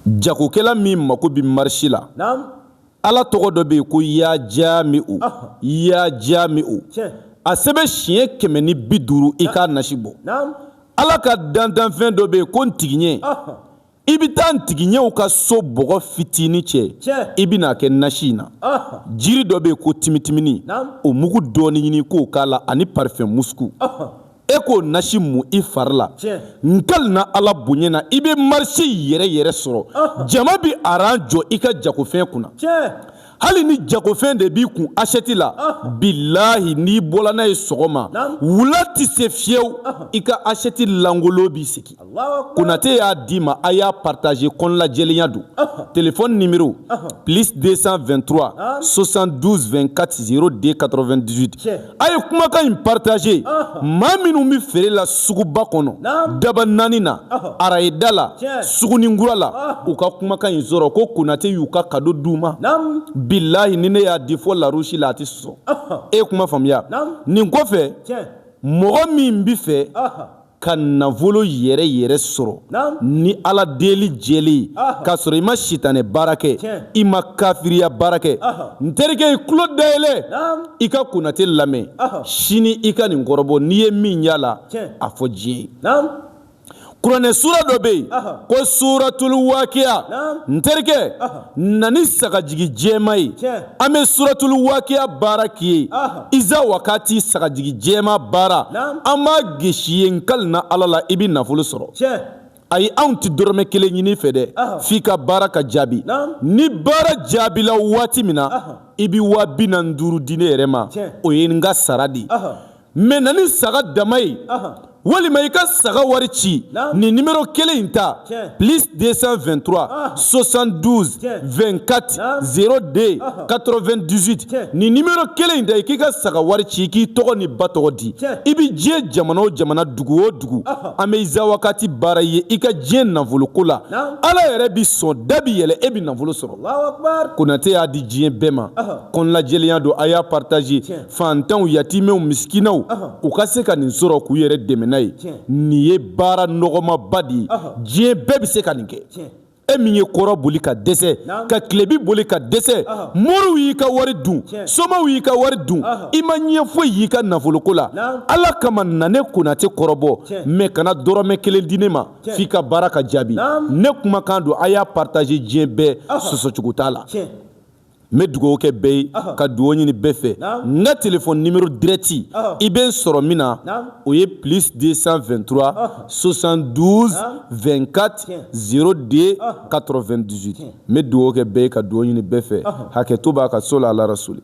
Jagokɛla min mako bɛ marché la, Ala tɔgɔ dɔ bɛ yen ko ya jamiu, ya jamiu, a sɛbɛn siɲɛ 150, i k'a nasi bɔ. Ala ka dantanfɛn dɔ bɛ yen ko ntigiɲɛ. I bɛ taa ntigiɲɛw ka so bɔgɔ fitinin cɛ, i bɛna kɛ nasi in na. Jiri dɔ bɛ yen ko timitimini, o mugu dɔɔni ɲini k'o k'a la, ani parfum musku. E k'o nasi mun i fari la, n kalina Ala bonya na, i bɛ marché yɛrɛ yɛrɛ sɔrɔ. Jama bɛ aran jɔ i ka jagofɛn kunna. Hali ni jagofɛn de b'i kun assiette la, bilahi, n'i bɔla n'a ye sɔgɔma, wula tɛ se fiyewu, i ka assiette lankolon b'i segin. Konate y'a d'i ma, a y'a partager. Kɔnɔlajɛlenya don. Téléphone numéro plus 223 72 24 02 98. A ye kumakan in partager. Maa minnu bɛ feere la suguba kɔnɔ, daba naani na, arayida la, suguninkura la, u ka kumakan in sɔrɔ ko Konate y'u ka cadeau d'u ma. Bilahi, ni ne y'a di fɔ Larousse la, a tɛ sɔsɔ. E ye kuma faamuya? Nin kɔfɛ, mɔgɔ min bɛ fɛ ka nafolo yɛrɛ yɛrɛ sɔrɔ ni Ala deli jɛlen ye, k'a sɔrɔ i ma sitanɛ baara kɛ, i ma kafiriya baara kɛ, n terikɛ, i tulo dayɛlɛ, i ka Konate lamɛn sini, i ka nin kɔrɔbɔ. N'i ye min y'a la, a fɔ diɲɛ ye. Kuranɛ sura dɔ bɛ yen ko Suratul Wakiya. N terikɛ, na ni sagajigi jɛma ye, an bɛ Suratul Wakiya baara k'i ye. Iza wakati sagajigi jɛma baara, an b'a gosi ye. N kalina Ala la, i bɛ nafolo sɔrɔ. Ayi, anw tɛ dɔrɔmɛ kelen ɲini fɛ dɛ, f'i ka baara ka jaabi. Ni baara jaabila waati min na, i bɛ 45 di ne yɛrɛ ma, o ye n ka sara de ye. Mais na ni saga dama ye, walima i ka saga wari ci nin numéro kelen in ta, plus 223 72 24 02 98. Nin numéro kelen in ta, i k'i ka saga wari ci, i k'i tɔgɔ ni ba tɔgɔ di. I bɛ diɲɛ jamana o jamana, dugu o dugu, an bɛ iza wakati baara ye i ka diɲɛ nafoloko la. Ala yɛrɛ bi sɔn, da bi yɛlɛ, e bi nafolo sɔrɔ. Konate y'a di diɲɛ bɛɛ ma. Kɔnɔlajɛlenya don, a y'a partager. Fantanw, yatimɛw, misikinaw, u ka se ka nin sɔrɔ k'u yɛrɛ dɛmɛ n'a ye. Nin ye baara nɔgɔmaba de ye, diɲɛ bɛɛ bɛ se ka nin kɛ. E min ye kɔrɔn boli ka dɛsɛ, ka tilebi boli ka dɛsɛ, moriw y'i ka wari dun, somaw y'i ka wari dun, i ma ɲɛ foyi y'i ka nafoloko la, Ala kama, na ne Konate kɔrɔbɔ. Mais kana dɔrɔmɛ kelen di ne ma f'i ka baara ka jaabi. Ne kumakan don, a y'a partager diɲɛ bɛɛ, sɔsɔcogo t'a la. N bɛ dugawu kɛ bɛɛ ye, ka dugawu ɲini bɛɛ fɛ. N ka téléphone numéro direct, i bɛ n sɔrɔ min na, o ye plus 223 72 24 02 98. N bɛ dugawu kɛ bɛɛ ye, ka dugawu ɲini bɛɛ fɛ. Hakɛto b'a ka so la, ala rasuli.